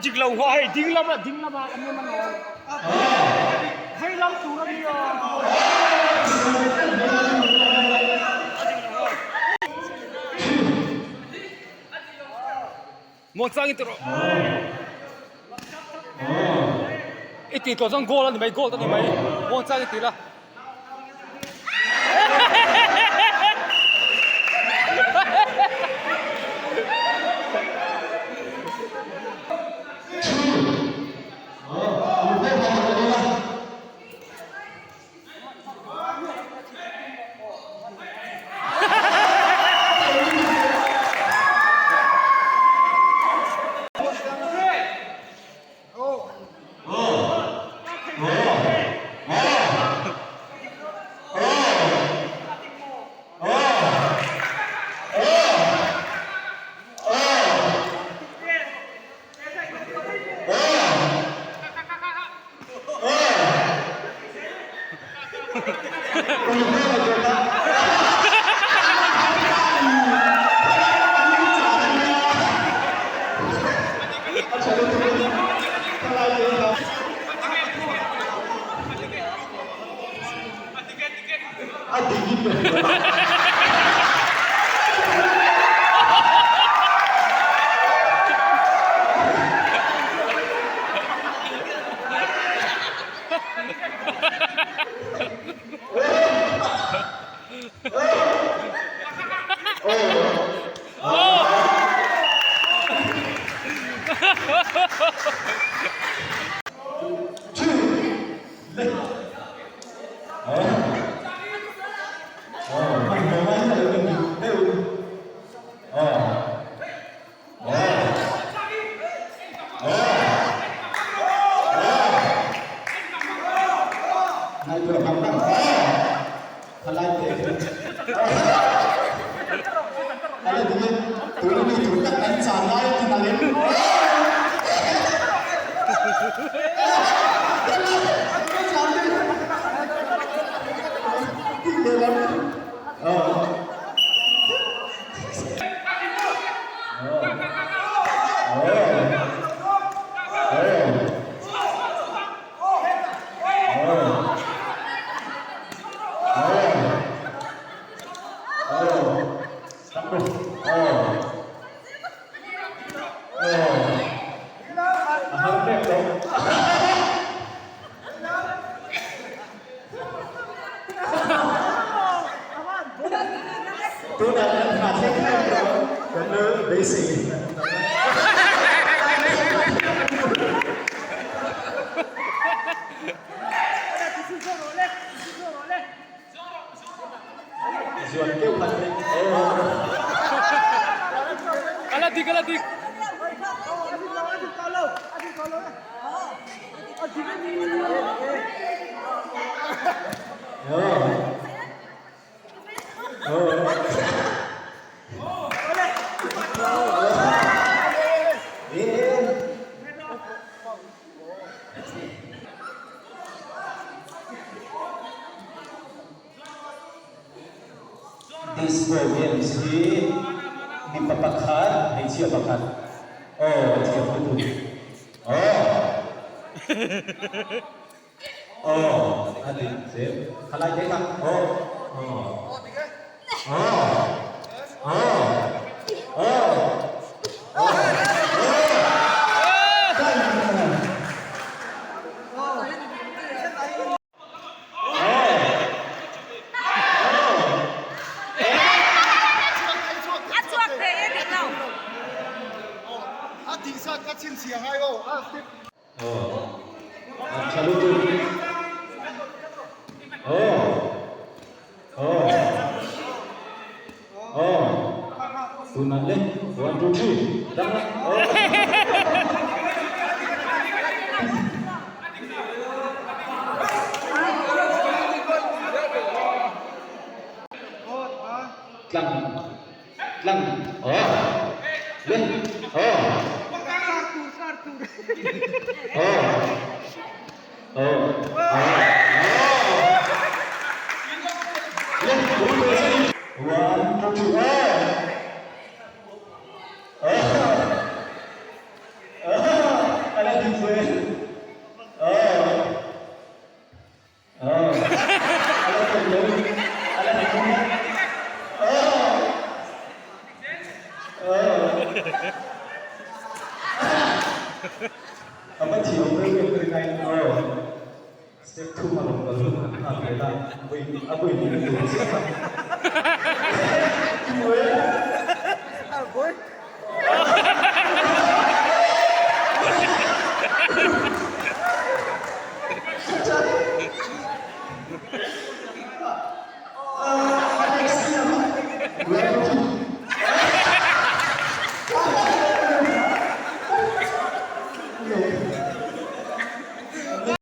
dik lo hua hei ding lam ah ding lam ah an awm alawm vei lam tur a nia. Muangchangin tih rawh. I tih tawh chuan goal a ni mai goal a ni mai muangchangin tih la. Disco games hi mipa pakhat hmeichhia pakhat aw a thiam lutuk aw aw a dik zel khalai te kha aw aw aw aw aw aw A chhuak thei e dik lo. Tlang tlang aw le aw aw aw le one two three aw. A va thiam reuh em ka rin aiin aw. Step thum a rawn kal hun an nghak leh a, vawi a vawi hnih na tur chiah a.